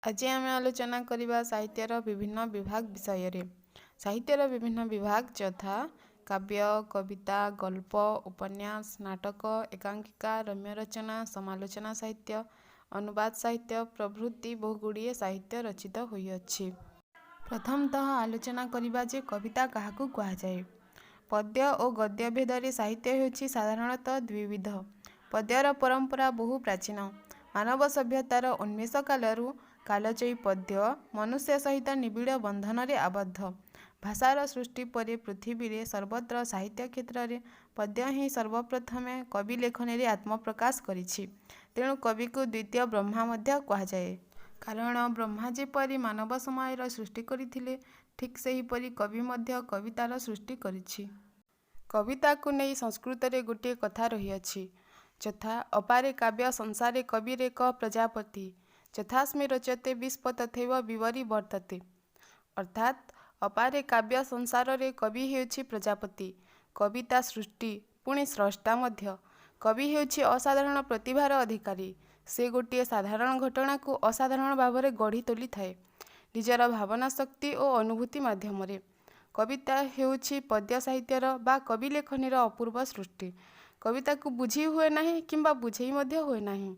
ଆଜି ଆମେ ଆଲୋଚନା କରିବା ସାହିତ୍ୟର ବିଭିନ୍ନ ବିଭାଗ ବିଷୟରେ। ସାହିତ୍ୟର ବିଭିନ୍ନ ବିଭାଗ ଯଥା କାବ୍ୟ, କବିତା, ଗଳ୍ପ, ଉପନ୍ୟାସ, ନାଟକ, ଏକାଙ୍କିକା, ରମ୍ୟ ରଚନା, ସମାଲୋଚନା ସାହିତ୍ୟ, ଅନୁବାଦ ସାହିତ୍ୟ ପ୍ରଭୃତି ବହୁଗୁଡ଼ିଏ ସାହିତ୍ୟ ରଚିତ ହୋଇଅଛି। ପ୍ରଥମତଃ ଆଲୋଚନା କରିବା ଯେ କବିତା କାହାକୁ କୁହାଯାଏ। ପଦ୍ୟ ଓ ଗଦ୍ୟ ଭେଦରେ ସାହିତ୍ୟ ହେଉଛି ସାଧାରଣତଃ ଦ୍ୱିବିଧ। ପଦ୍ୟର ପରମ୍ପରା ବହୁ ପ୍ରାଚୀନ। ମାନବ ସଭ୍ୟତାର ଉନ୍ମେଷ କାଳରୁ କାଳଜୟୀ ପଦ୍ୟ ମନୁଷ୍ୟ ସହିତ ନିବିଡ଼ ବନ୍ଧନରେ ଆବଦ୍ଧ। ଭାଷାର ସୃଷ୍ଟି ପରେ ପୃଥିବୀରେ ସର୍ବତ୍ର ସାହିତ୍ୟ କ୍ଷେତ୍ରରେ ପଦ୍ୟ ହିଁ ସର୍ବପ୍ରଥମେ କବି ଲେଖନୀରେ ଆତ୍ମପ୍ରକାଶ କରିଛି। ତେଣୁ କବିକୁ ଦ୍ୱିତୀୟ ବ୍ରହ୍ମା ମଧ୍ୟ କୁହାଯାଏ। କାରଣ ବ୍ରହ୍ମା ଯେପରି ମାନବ ସମାଜର ସୃଷ୍ଟି କରିଥିଲେ, ଠିକ୍ ସେହିପରି କବି ମଧ୍ୟ କବିତାର ସୃଷ୍ଟି କରିଛି। କବିତାକୁ ନେଇ ସଂସ୍କୃତରେ ଗୋଟିଏ କଥା ରହିଅଛି, ଯଥା: ଅପାରେ କାବ୍ୟ ସଂସାରେ କବିରେକଃ ପ୍ରଜାପତିଃ ଯଥାସ୍ମି ରୋଚତେ ବିଶ୍ୱ ତଥୈବ ବିବରିବର୍ତ୍ତତେ। ଅର୍ଥାତ୍ ଅପାରେ କାବ୍ୟ ସଂସାରରେ କବି ହେଉଛି ପ୍ରଜାପତି। କବିତା ସୃଷ୍ଟି, ପୁଣି ସ୍ରଷ୍ଟା ମଧ୍ୟ। କବି ହେଉଛି ଅସାଧାରଣ ପ୍ରତିଭାର ଅଧିକାରୀ। ସେ ଗୋଟିଏ ସାଧାରଣ ଘଟଣାକୁ ଅସାଧାରଣ ଭାବରେ ଗଢ଼ି ତୋଳିଥାଏ ନିଜର ଭାବନା ଶକ୍ତି ଓ ଅନୁଭୂତି ମାଧ୍ୟମରେ। କବିତା ହେଉଛି ପଦ୍ୟ ସାହିତ୍ୟର ବା କବି ଲେଖନୀର ଅପୂର୍ବ ସୃଷ୍ଟି। କବିତାକୁ ବୁଝି ହୁଏ ନାହିଁ କିମ୍ବା ବୁଝେଇ ମଧ୍ୟ ହୁଏ ନାହିଁ।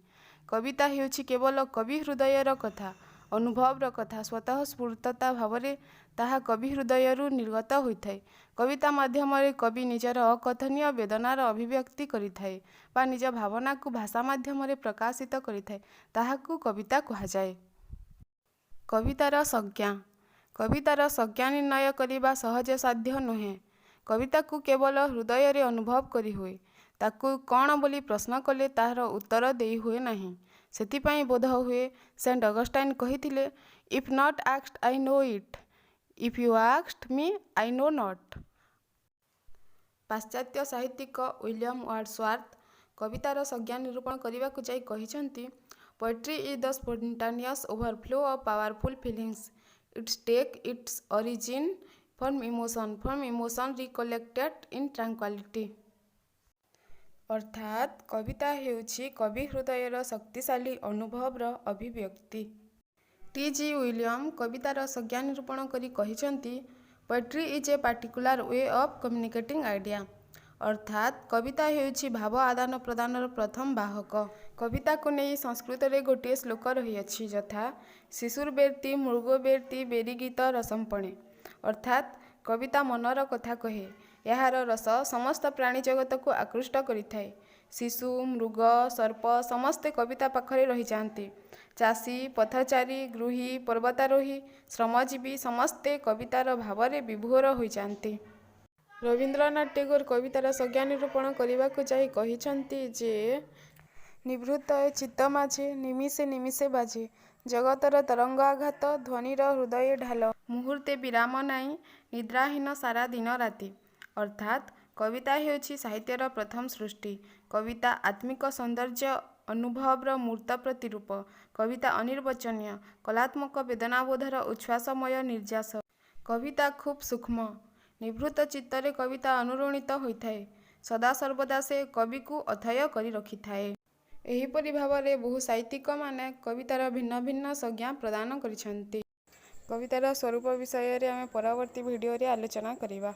କବିତା ହେଉଛି କେବଳ କବି ହୃଦୟର କଥା, ଅନୁଭବର କଥା। ସ୍ୱତଃସ୍ଫୂର୍ତ୍ତତା ଭାବରେ ତାହା କବି ହୃଦୟରୁ ନିର୍ଗତ ହୋଇଥାଏ। କବିତା ମାଧ୍ୟମରେ କବି ନିଜର ଅକଥନୀୟ ବେଦନାର ଅଭିବ୍ୟକ୍ତି କରିଥାଏ ବା ନିଜ ଭାବନାକୁ ଭାଷା ମାଧ୍ୟମରେ ପ୍ରକାଶିତ କରିଥାଏ, ତାହାକୁ କବିତା କୁହାଯାଏ। କବିତାର ସଂଜ୍ଞା: କବିତାର ସଂଜ୍ଞା ନିର୍ଣ୍ଣୟ କରିବା ସହଜସାଧ୍ୟ ନୁହେଁ। କବିତାକୁ କେବଳ ହୃଦୟରେ ଅନୁଭବ କରିହୁଏ। ତାକୁ କ'ଣ ବୋଲି ପ୍ରଶ୍ନ କଲେ ତାହାର ଉତ୍ତର ଦେଇହୁଏ ନାହିଁ। ସେଥିପାଇଁ ବୋଧହୁଏ ସେଣ୍ଟ ଅଗଷ୍ଟାଇନ କହିଥିଲେ, "If not asked, I know it; if you ask me, I know not." ପାଶ୍ଚାତ୍ୟ ସାହିତ୍ୟିକ ୱିଲିୟମ ୱାର୍ଡସୱାର୍ଥ କବିତାର ସଂଜ୍ଞା ନିରୂପଣ କରିବାକୁ ଯାଇ କହିଛନ୍ତି, "Poetry is the spontaneous overflow of powerful feelings. It takes its origin from emotion, from emotion recollected in tranquillity." ଅର୍ଥାତ୍ କବିତା ହେଉଛି କବି ହୃଦୟର ଶକ୍ତିଶାଳୀ ଅନୁଭବର ଅଭିବ୍ୟକ୍ତି। ଟି. ଜି. ୱିଲିୟମ କବିତାର ସଂଜ୍ଞା ନିରୂପଣ କରି କହିଛନ୍ତି, "Poetry is a particular way of communicating idea." ଅର୍ଥାତ୍ କବିତା ହେଉଛି ଭାବ ଆଦାନ ପ୍ରଦାନର ପ୍ରଥମ ବାହକ। କବିତାକୁ ନେଇ ସଂସ୍କୃତରେ ଗୋଟିଏ ଶ୍ଲୋକ ରହିଅଛି, ଯଥା: ଶିଶୁର୍ବେତ୍ତି ମୃଗୋ ବେତ୍ତି ବେରୀଗୀତ ରସମ୍ପଣେ। ଅର୍ଥାତ୍ କବିତା ମନର କଥା କହେ। ଏହାର ରସ ସମସ୍ତ ପ୍ରାଣୀ ଜଗତକୁ ଆକୃଷ୍ଟ କରିଥାଏ। ଶିଶୁ, ମୃଗ, ସର୍ପ ସମସ୍ତେ କବିତା ପାଖରେ ରହିଯାଆନ୍ତି। ଚାଷୀ, ପଥଚାରୀ, ଗୃହୀ, ପର୍ବତାରୋହୀ, ଶ୍ରମଜୀବୀ ସମସ୍ତେ କବିତାର ଭାବରେ ବିଭୋର ହୋଇଯାଆନ୍ତି। ରବୀନ୍ଦ୍ରନାଥ ଟାଗୋର କବିତାର ସଂଜ୍ଞା ନିରୂପଣ କରିବାକୁ ଯାଇ କହିଛନ୍ତି ଯେ, ନିଭୃତ ଏ ଚିତ୍ତ ମାଝେ ନିମିଷେ ନିମିଷେ ବାଜେ ଜଗତର ତରଙ୍ଗ ଆଘାତ ଧ୍ୱନିର ହୃଦୟେ ଢାଳ ମୁହୂର୍ତ୍ତେ ବିରାମ ନାଇଁ ନିଦ୍ରାହୀନ ସାରା ଦିନରାତି। ଅର୍ଥାତ୍ କବିତା ହେଉଛି ସାହିତ୍ୟର ପ୍ରଥମ ସୃଷ୍ଟି। କବିତା ଆତ୍ମିକ ସୌନ୍ଦର୍ଯ୍ୟ ଅନୁଭବର ମୂର୍ତ୍ତ ପ୍ରତିରୂପ। କବିତା ଅନିର୍ବଚନୀୟ କଳାତ୍ମକ ବେଦନାବୋଧର ଉଚ୍ଛ୍ୱାସମୟ ନିର୍ଯ୍ୟାସ। କବିତା ଖୁବ୍ ସୂକ୍ଷ୍ମ। ନିଭୃତ ଚିତ୍ତରେ କବିତା ଅନୁରଣିତ ହୋଇଥାଏ। ସଦାସର୍ବଦା ସେ କବିକୁ ଅଥୟ କରି ରଖିଥାଏ। ଏହିପରି ଭାବରେ ବହୁ ସାହିତ୍ୟିକମାନେ କବିତାର ଭିନ୍ନ ଭିନ୍ନ ସଂଜ୍ଞା ପ୍ରଦାନ କରିଛନ୍ତି। କବିତାର ସ୍ୱରୂପ ବିଷୟରେ ଆମେ ପରବର୍ତ୍ତୀ ଭିଡ଼ିଓରେ ଆଲୋଚନା କରିବା।